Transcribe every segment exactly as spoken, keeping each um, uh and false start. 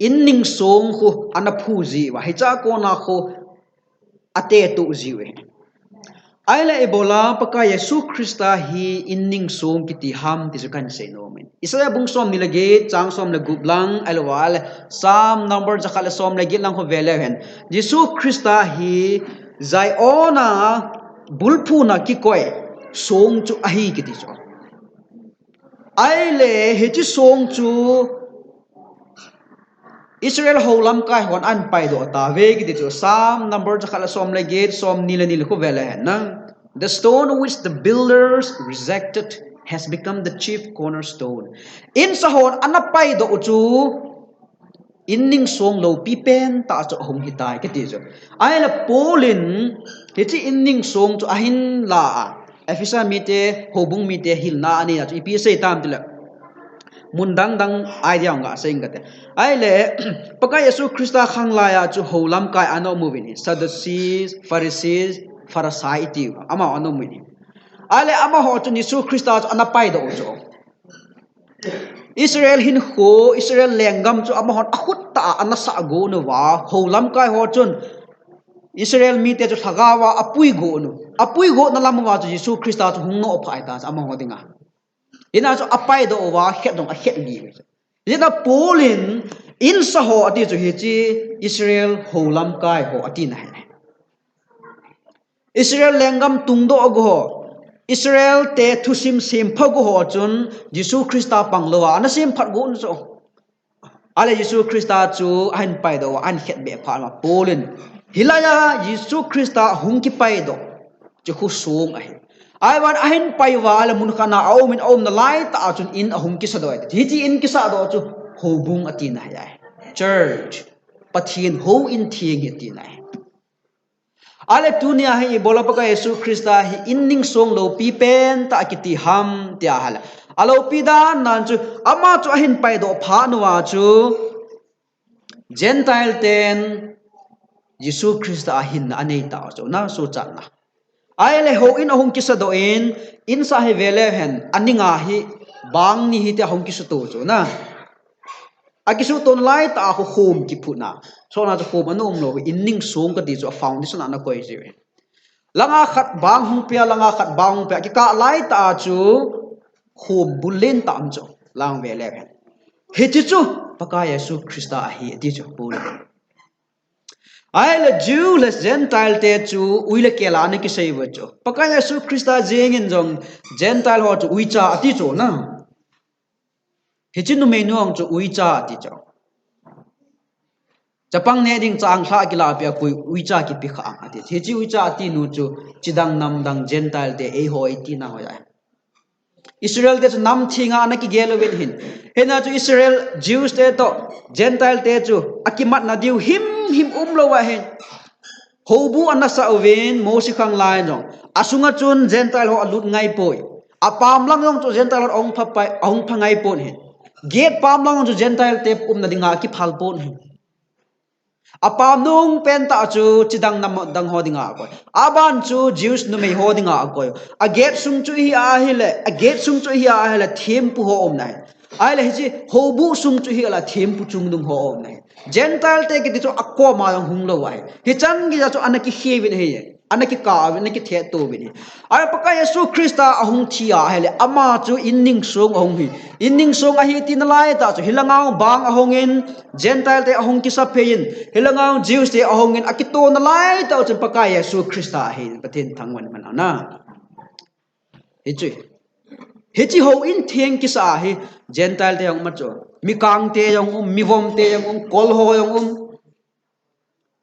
in ningsong khu ana phu jiu va, hiche a kona khu ate tuh jiu ahi. Ahile ibola Pakai Jesu Christa hi in ningsong kiti ham ti chu kahin sei nom in. Isaiah bung som ni le get, chang som le gup lang, ahilou le Psalm number jakhat le som le get lang khu ve leu hen. Jesu Christa hi Zion a bulphuna kikoi song chu ahi kiti chu. Ahile hiche song chu Israel ho lamkai hon ahin paidoh tauve kiti chu. Psalm number jakhat le som le get, som ni le ni le khu ve le hen na. The stone which the builders rejected has become the chief cornerstone. Insa hon ana paidoh u chu in ningsong lopi pen tah chu ahung hitai kiti chu. Ahile Paul in hiche in ningsong chu ahin la a, Ephesus mite, houbung mite hilna anei a chu ipi asei tam tile, mun dang dang idea hung gasei inge kati. Ahile Pakai Jesu Christa khanglai a chu ho lamkai ana um uvin ahi. Sadducees, Pharisees, Pharisee iti amaho ana um uvin ahi. Ahile amaho chun Jesu Christa chu ana paidoh u chu. Israel hinkho, Israel lenggam chu amahon akhut tah a ana sah got uva, ho lamkai ho chun Israel mite chu lhagao a apui got u. Apui gotna lam uva chu Jesu Christa chu hung noh phah ahitai chu amaho dinga. Hijeh a chu apaidoh uva, khet jong akhet lih uve chu. Hijeh a Paul in insa ho ati chu hiche Israel ho lamkai ho atina ahi. Israel lenggam tungdoh got ho, Israel te thusim sempha got ho chun Jesu Christa pang lou a ana semphat got u chu. Ahile Jesu Christa chu ahin paidoh uva, ahin khetbeh phat uva Paul in, hilai a Jesu Christa ahung kipaidoh chu khu song ahi. Ahivangin ahin pai uva ahile mun khat a aum in, aumna lai tah a chun in ahung kisadoh ahi. Hiche in kisadoh chu houbung atina ahi. Church, Pathen houin theng hi atina ahi. Ahile tunia hi ibola Pakai Jesu Christa hi in ningsong lopi pen tah kiti ham tia ahile, alopi dan dan chu ama chu ahin paidoh phat uva chu Gentile ten Jesu Christa a hinna anei tau chu na, suhchatna. Ahile houin ahung kisadoh in, insa hi ve leu hen, aninga hi bang ni hi tia ahung kisuto chu na. Akisuto lai tah a khu khom kiphutna. Sona chu khom ana um lou, in ningsong kati chu a foundation ana koi jiu. Langa khat bang hung pia, langa khat bang hung pia, kikah lai tah a chu khom bul lentah um chu, lang ve leu hen. Hiche chu Pakai Jesu Christa ahi, ati chu Paul in. Ahile Jew le Gentile te chu ui le kel a ana kisei uve chu. Pakai Jesu Christa jeng in jong Gentile ho chu uicha ati chu na. Hiche numeinu chu uicha ati chu. Chapang neh ding cha anglha kilah peh a koi uicha kipe kha ang ati. Hiche uicha ati nu chu chidang namdang Gentile te eiho eitina ho ahi. Israel te chu nam thenga ana kigel uvin ahi. Hijeh a chu Israel Jews te toh Gentile te chu akimatna diu himhim umlou ahi. Houbu ana sah uvin Mose khanglai jong. Asunga chun Gentile ho alut ngaipoi. Apam lang jong chu Gentile ho ahung pha pai, ahung pha ngaipon ahi. Gate pam lang jong chu Gentile te umna dinga kiphal pon ahi. Apam nung pen tah chu chidang namdang ho dinga akoi. Aban chu Jews numei ho dinga akoi. A gate sung chu hi ahile, a gate sung chu hi ahile thempu ho umna ahi. Ahile hiche houbu sung chu hi ahile thempu chungdung ho umna ahi. Gentile te kiti chu akoma jong hunglou ahi. Hichan geiya chu ana kikhe uvin ahi. Ana kikah uvin, ana kithet to uvin ahi. Ahile Pakai Jesu Christa ahung thi ahile, ama chu in ningsong ahung hi. In ningsong ahi tina lai tah chu, hilanga bang ahung in, Gentile te ahung kisaphei in, hilanga Jews te ahung in, akitona lai tah chu Pakai Jesu Christa ahi, Pathen thangvah in man na. Hichu. Hiche houin theng kisa hi, Gentile te jong um a chu. Mikang te jong um, mivom te jong um, kol ho jong um.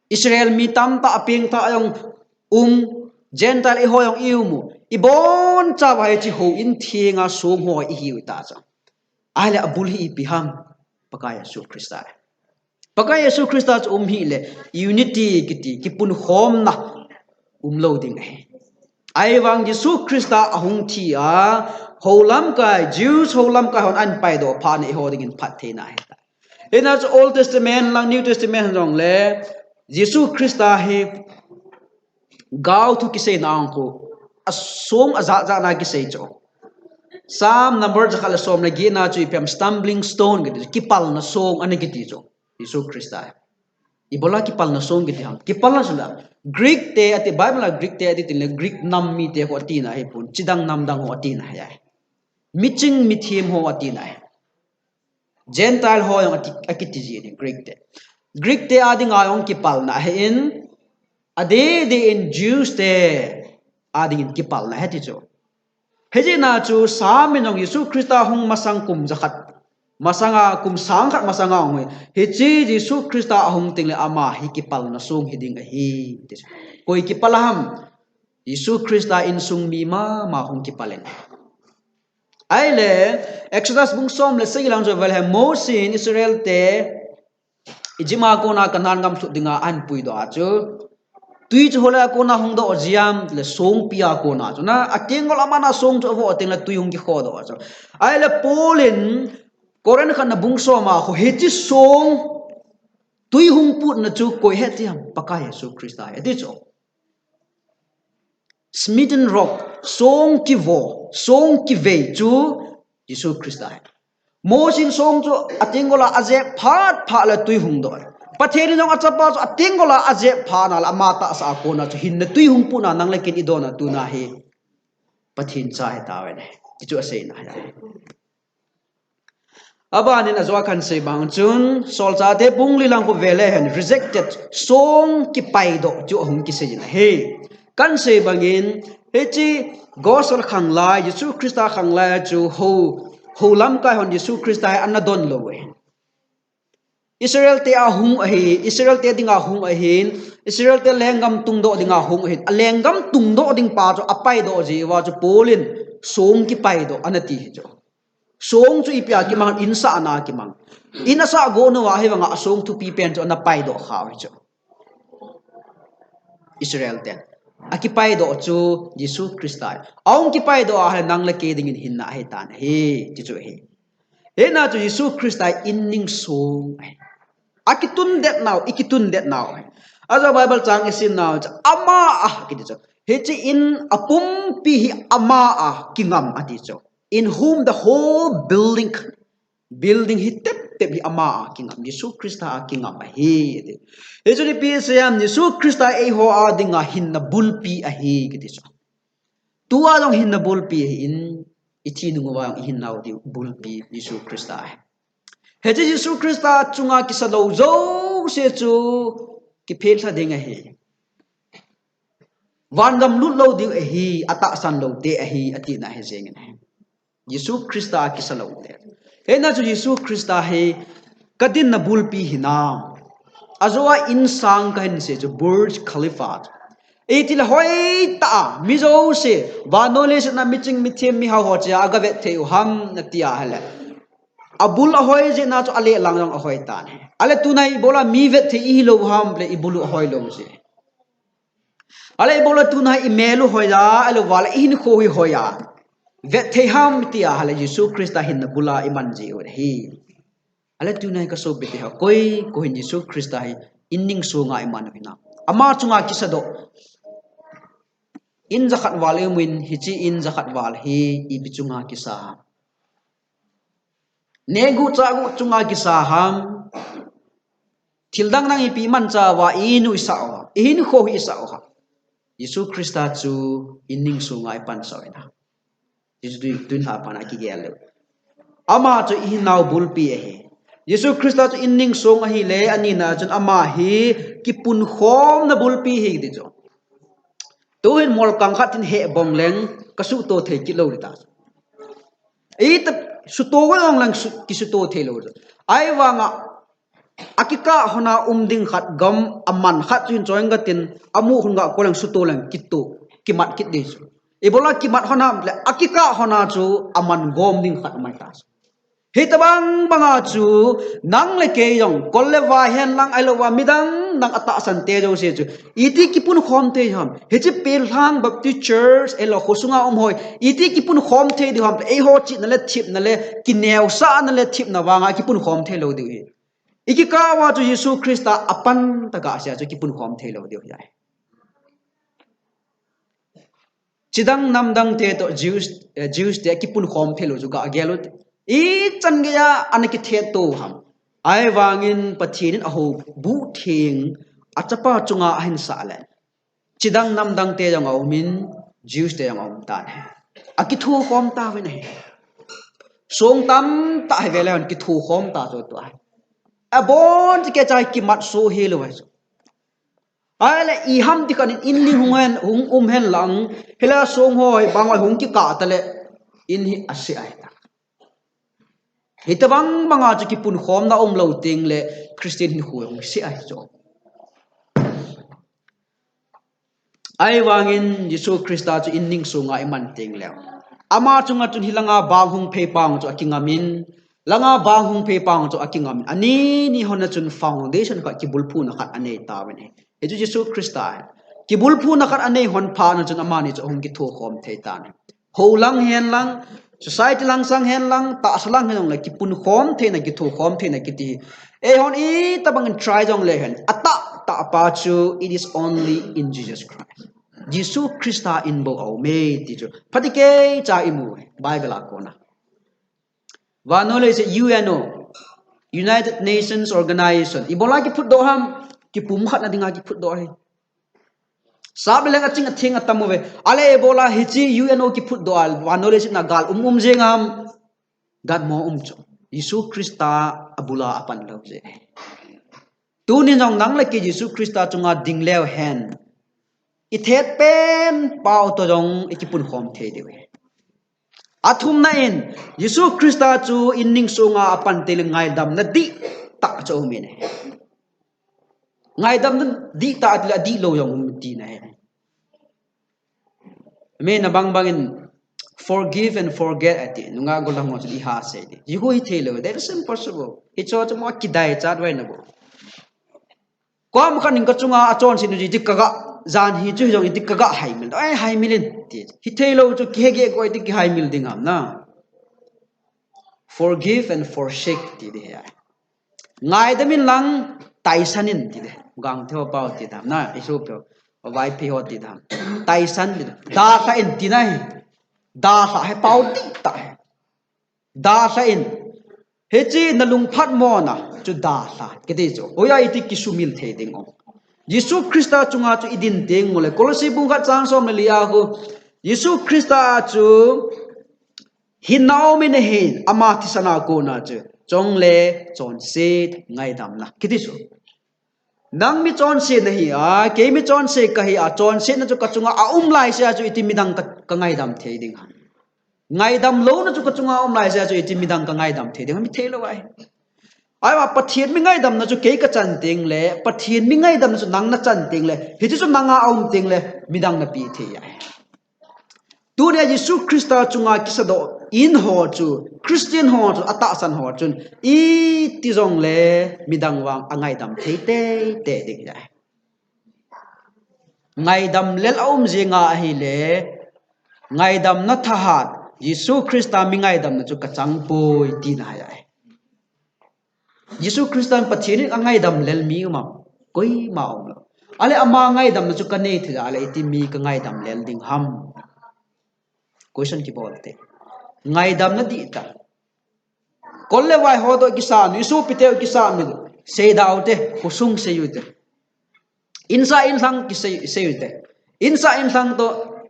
Israel mi tamtah pengtah jong um, Gentile eiho jong i um u. Ibonchauva hiche houin thenga song ho ihiu ta chu. Ahile abul hi ipi ham? Pakai Jesu Christa. Pakai Jesu Christa chu um hile unity kiti, kipunkhomna umlou ding ahi. Ahivang Jesu Christa ahung thi a, ho lamkai, Jews ho lamkai hon ahin paidoh phat in eiho dingin phattheina ahi. Hijeh a chu Old Testament lang New Testament jong le Jesu Christa hi gaothu kiseina ang khu asong ajat jat na kisei chu. Psalm number jakhat le som le get na chu ipi ham, stumbling stone kiti, kipalna song ana kiti chu. Jesu Christa. Ibola kipalna song kiti ham. Kipalna song la. Greek te ati, Bible a Greek te ati tin le Greek nam mite ho atina hi pon. Chidang namdang ho atina hi ai. Miching mithem ho atina hi. Gentile ho jong ati, akiti ji ni Greek te. Greek te adinga jong kipalna hi in. Adeh deh in Jews te adingin kipalna hi ti chu. Hijeh a chu Sam in jong Jesu Christa hung masang kum jakhat. Masanga kum sang khat masanga hung hi. Hiche Jesu Christa ahung teng le ama hi kipalna song hiding ahi. Ti chu. Koi kipal ham? Jesu Christa insung mi mama hung kipal in. Ahile, Exodus bung som le sagi lang chu vel he Mose in Israel te Egypt a kona Canaan gam lhut dinga ahin puidoh a chu. Tui chu hole a kona hung doh jiam le songpi a kona chu. Na, ateng gol a mana song chu avoh teng le tui hung kikhodoh a chu. Ahile Paul in Corinth khatna bung som a khu hiche song tui hung putna chu koi ahi ti ham? Pakai Jesu Christa ahi ti chu. Smitten rock, song kivo, song kivei chu Jesu Christa ahi. Mose in song chu ateng gol a ajep phat phat le tui hung doh. Pathen in jong achapa chu ateng gol a ajep phat na le ama tahsa a kona chu hinna tui hung putna nang le kei in idonna tuna hi Pathen cha ahi tauve. Ti chu aseina ahi. Abanin ajo a kahin sei bang chun, Solchahte bung li lang khu vele hen, rejected, song kipaidoh chu ahung kisei in ahi. Kahin sei bangin, hiche gospel khanglai, Jesu Christa khanglai chu ho, ho lamkai hon Jesu Christa hi ana don lou ahi. Israel te a hung ahi, Israel te dinga hung ahin, Israel te lenggam tungdoh dinga hung ahin. A lenggam tungdoh ding pa chu apaidoh jiuva chu Paul in song kipaidoh ana ti hi chu. Song chu ipi a kimang, in sahna a kimang. In asah got uva hivanga asong thupi pen chu ana paidoh khau hi chu. Israel ten. Akipaidoh chu Jesu Christa ahi. Ahung kipaidoh a hi nang le kei dingin hinna ahi tan ahi, ti chu ahi. Hijeh a chu Jesu Christa in ningsong ahi. Akitun det nau, ikitun det nau ahi. Ajo Bible chang isim nau chu ama a kiti chu. Hiche in apumpi hi ama a kingam ati chu. In whom the whole building, building hi tep tep hi ama a kingam, Jesu Christa a kingam ahi, ati. Hichu ipi asei ham, Jesu Christa eiho a dinga hinna bulpi ahi, kiti chu. Tua jong hinna bulpi ahin, ithi nung uva jong ihinnau diu bulpi Jesu Christa ahi. Hiche Jesu Christa chunga kisa lou jouse chu kiphelha ding ahi. Vangam lut lou diu ahi, atahsan lou te ahi, atina hi jeng in ahi. Jesu Christa a kisa lou te. Hijeh a chu Jesu Christa hi kadinna bulpi hinam. Ajo a insang kahin sei chu Burj Khalifa. Itile hoitah a, mi jouse, vannoi leiset a miching mithem mihao ho chea aga vet thei u ham nati a hile. Abul ahoi jeh a chu alelang jong ahoi tan ahi. Ahile tuna hi ibola mi vet thei ihi lou ham le ibul u ahoi lou jeh. Ahile ibola tuna hi imel u hoi a, ahilou vale ihinkho hi hoi a. Vet thei ham ti a hile Jesu Christa hinna bula iman jiu ahi. Ahile tuna hi kasopi teho, koi, koi hin Jesu Christa hi in ningsonga iman u hinam. Ama chunga kisadoh. In jakhat val imun, hiche in jakhat val hi ipi chunga kisa ham. Nehguh chahguh chunga kisa ham. Thil dang dang ipi imanchauva, i-in u isah u ham, ihinkho hi isah u ham. Jesu Christa chu in ningsonga ipansah u hinam. Jesu tu, tun lha pana kigel leu. Ama chu ihinnau bulpi ahi. Jesu Christa chu in ningsong ahile, anina chun ama hi kipunkhomna bulpi ahi ti chu. Tuhin molkang khat in heh bong leng kasuhto thei kit lou ding ta. Ita suhto gon jong leng su, kisuhto thei lou ding. Ahivanga akikah hona um ding khat gam aman khat chu hin choi inge tin amu khun ga ko leng suhto leng kito kimat kit ding chu. Ibola kimat hona le akikah hona chu aman gom ding khat mai ta. Hitobang banga chu nang le kei jong, kol le vai hen lang ahilouva midang dang atahsan te jouse chu iti kipunkhom thei ham? Hiche Pelhang Baptist Church ahilou khosunga um ho iti kipunkhom thei diu ham? Eiho chihna le thepna le kineosahna le thepna vanga kipunkhom thei lou diu ahi. Ikikah uva chu Jesu Christa apan tah a ase a chu kipunkhom thei lou diu ahi. Chidang namdang te toh Jews, eh, Jews te kipunkhom thei lou chu ga gel u te. Ichan geiya ana kithet to ham? Ahivangin Pathen in ahou buh theng a chapa chunga ahin sah le, chidang namdang te jong aumin, Jews te jong aum tan ahi. Akithokhom tauvin ahi. Song tamtah hi veleh hon kithokhom ta chu tua ahi. Abon chu kecha kimat so hilou ahi chu. Ahile iham ti khat in inling hung hen, hung um hen lang, hilai a song ho hi bang ho hung kikah ta le, in hi ase ahi ta. Hitobang banga chu kipunkhomna umlou teng le Christian hinkho hung se ahi chu. Ahivangin Jesu Christa chu inning sunga iman teng le, ama chunga chun hilanga bang hung phei pang chu akingamin, langa bang hung phei pang chu akingamin, ani ni hon a chun foundation khat, kibulphuna khat anei tauvin ahi. Hichu Jesu Christa ahi. Kibulphuna khat anei hon phat na chun amani chu ahung kithokhom thei tan ahi. Ho lang hen lang, society lang sang hen lang, tahsa lang hen lang le, kipunkhom theina, kithokhom theina kiti hi, eihon itobang in try jong le hen, atahtah pa chu, it is only in Jesus Christ. Jesu Christa in bou aume ti chu phatecha a imu ahi, Bible a kona. Vannoi leiset U N O, United Nations Organization, ibola kiphutdoh ham? Kipumkhatna dinga kiphutdoh ahi. Sap le leng aching atheng atam uve. Ahile ibola hiche U N O kiphutdoh a vannoi leiset na gal um um jeng ham? Gal mo um chu. Jesu Christa abula apan lou jeh. Tuni jong nang le kei Jesu Christa chunga ding leu hen, ithet pen pau toh jong ikipunkhom thei diu ahi. Athumna in, Jesu Christa chu inning sunga apan teng le ngaidamna dihtah chu aumin ahi. Ngaidamna dihtah tile adihlou jong um tina ahi. Mina bang bangin forgive and forget ati, nungah gollhang ho chun iha sei di. Jehu hitheilou, that is impossible. Hicho chu mo kidaichat vai na bou. Koima khat in kachunga achonset nu ji ti kaga, jan hi chu hijong iti kaga haimil. Ai, haimil in ti. Hitheilou chu kihegeh koi ti kihaimil ding ham na. Forgive and forsake ti di ahi. Ngaidam in lang taisan in ti di. Gangte ho pau ti dam na, isu peo, Vaiphei ho ti dam. Taisan ti di. Dalha in tina ahi. Dalha hi pau dihtah ahi. Dalha in. Hiche na lungphatmona chu dalha kiti chu. Hoiya iti kisumil thei ding ham? Jesu Christa chunga chu idin teng uleh, Colossae bung khat chang som le li a khu, Jesu Christa chu hinna aumin ahin, ama thisan a kona chu chong le chonset ngaidamna kiti chu. Nang mi chonse nahi a, kei mi chonse kahi a, chonsetna chu kachunga aum laisea chu iti midang ka, kangaidam thei ding ham? Ngaidam louna chu kachunga aum laisea chu iti midang kangaidam thei ding ham? Hitheilou ahi. Ahivang Pathen mi ngaidamna chu kei kachan teng le, Pathen mi ngaidamna chu nang nachan teng le, hichu chu nanga aum teng le, midang napeh thei ahi. Tunia Jesu Christa chunga kisadoh in ho chu, Christian ho chu, atahsan ho chun, iti jongle midang vang angaidam thei teitei ding ahi. Ngaidam lel aum jeng ahile, ngaidamna thahat, Jesu Christa mi ngaidamna chu kachang poi tina ahi. Jesu Christa in Pathen in angaidam lel mi um am? Koima umlou. Ahile ama ngaidamna chu kanei thei a le iti mi kangaidam lel ding ham? Question kibol te. Ngaidamna dihtah. Kol le vai ho toh kisam, isopi teu kisam, seida u te, khosung sei u te. Insa inlhang kisei, sei u te. Insa inlhang toh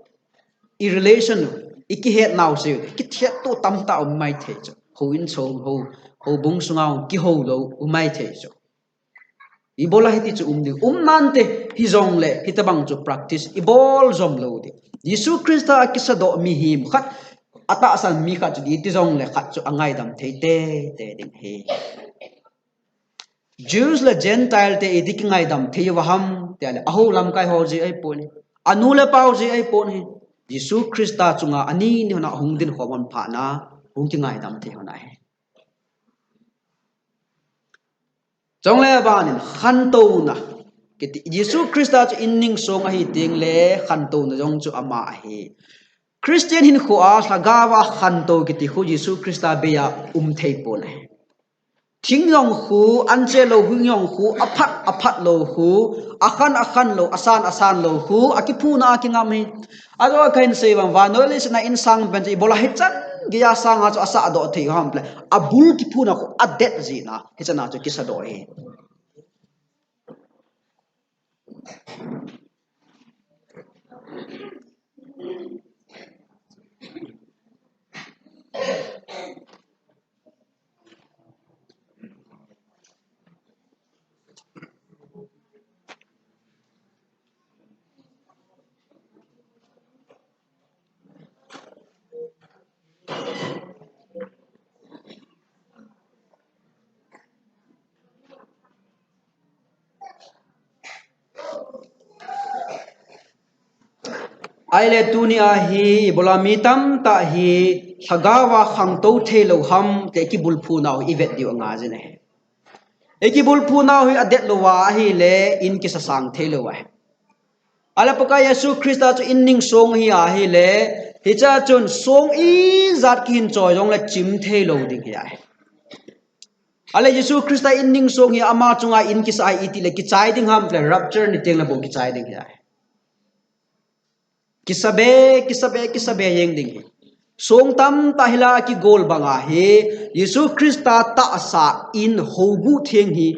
i relation u, ikihet nau sei u te. Kithet to tamtah um maithei chu. Houin sung, hou, houbung sunga hung kihou lou um maithei chu. Ibola hiti chu um ding. Um nante hijongle, hitobang chu practice ibol jom lou ding. Jesu Christa a kisadoh mihem khat, atahsan mi khat chu iti jongle khat chu angaidam thei teitei ding ahi. Jews le Gentile te iti kingaidam thei uva ham, tia le, aho lamkai ho jeh ahipon, anu le pa ho jeh ahipon ahi. Jesu Christa chunga ani ni hon a hung dinkhom hon phat na, hung kingaidam thei hon ahi. Chule abanin khantouna kiti, Jesu Christa chu inning sung ahi teng le khantouna jong chu ama ahi. Christian hinkhoa lhagao a khantou kiti khu Jesu Christa bei a um thei pon ahi. Thing jong khu, anche lou hing jong khu, aphat, aphat lou khu, akhan, akhan lou, asan, asan lou khu, akiphuna a kingam hi. Ajo kahin sei vang, vannoi leiset a insang pen chu ibola hichan geiya sanga chu asahdoh thei ham le. Abul kiphuna khu adet jeh in, hichan a chu kisadoh hi. Ahile tuni a hi, ibola mi tamtah hi, lhagao a khangtou thei lou ham, ti kibulphu nau i vet diu anga jin ahi. I kibulphu nau hi adet lou a ahile, in kisasang thei lou ahi. Ahile Pakai Jesu Christa chu in ning song hi ahile, hiche a chun song ijat kihin choi jongle chim thei lou ding hi ahi. Ahile Jesu Christa in ning song hi ama chunga in kisa a iti le kichai ding ham le rapture ni teng le bou kichai ding hi ahi. Kisabe, kisabe, kisabe jeng ding hi. Song tamtah hi la kigol banga hi, Jesu Christa tahsa in houbuh theng hi,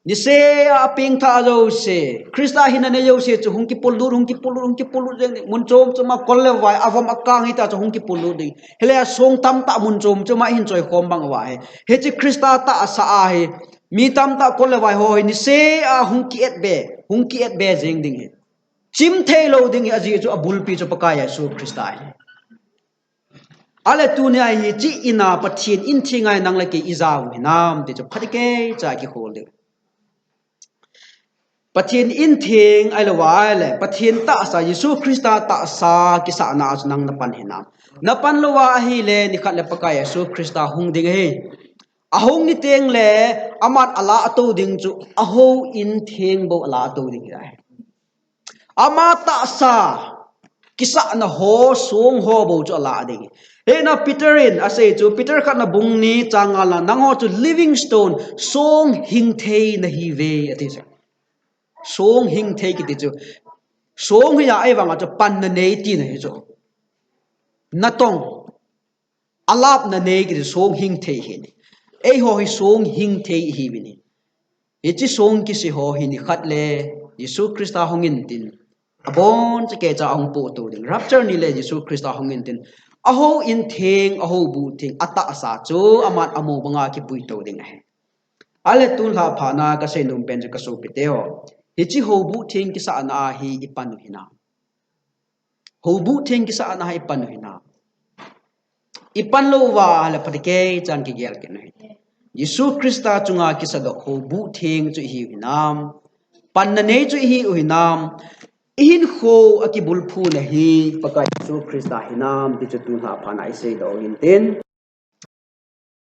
niseh a pengthah jouse, Christa hinna nei jouse chu hung kipollut, hung kipollut, hung kipollut jeng ding. Mun chom chom a kol le vai, avom akang hita chu hung kipollut ding. Hile a song tamtah mun chom chom a hin choi khom bang uva hi. Hiche Christa tahsa a hi, mi tamtah kol le vai ho hi, niseh a hung ki-et be, hung ki-et be jeng ding hi. Chim thei lou ding hi ajeh chu abulpi chu Pakai Jesu Christa hi. Ahile tuni a hi hiche in a Pathen in theng a hi nang le kei ija u hinam ti chu phatechan kikhol diu. Pathen in theng ahilou va ahile Pathen tahsa Jesu Christa tahsa kisahna a chu nang napan hinam. Napan lou va ahile nikhat le Pakai Jesu Christa hung ding ahi. Ahung ni teng le aman alah tou ding chu ahou in theng bou alah tou ding hi ahi. Ama tahsa kisahna ho, song ho bou chu alah ding. Hena Peter in asei chu, Peter khatna bung ni chang nga la, nangho chu living stone, song hing thei nahiuve, ati chu. Song hing thei kiti chu. Song hi a, ahivanga chu panna nei tina hi chu. Natong. Alapna nei kiti song hing thei hi ni. Eiho hi song hing thei ihiuvin. Hiche song kise ho hi nikhat le Jesu Christa hung intin. Aboncha kecha ahung pohtou ding. Rapture ni le Jesu Christa hung intin. Ahou in theng, ahoubuh theng, atahsa chu aman amu banga kipui tou ding ahi. Ahile tun lha phat na kasei nom pen chu kasopite ho. Hiche houbuh theng kisahna a hi ipan u hinam. Houbuh theng kisahna a hi ipan u hinam. Ipan lou va ahile phatechan kigel kit u hi. Jesu Christa chunga kisadoh houbuh theng chu ihiu hinam. Panna nei chu ihiu hinam. Ihinkho a kibulphuna hi Pakai Jesu Christa hinam ti chu tun lha phat na isei doh intin.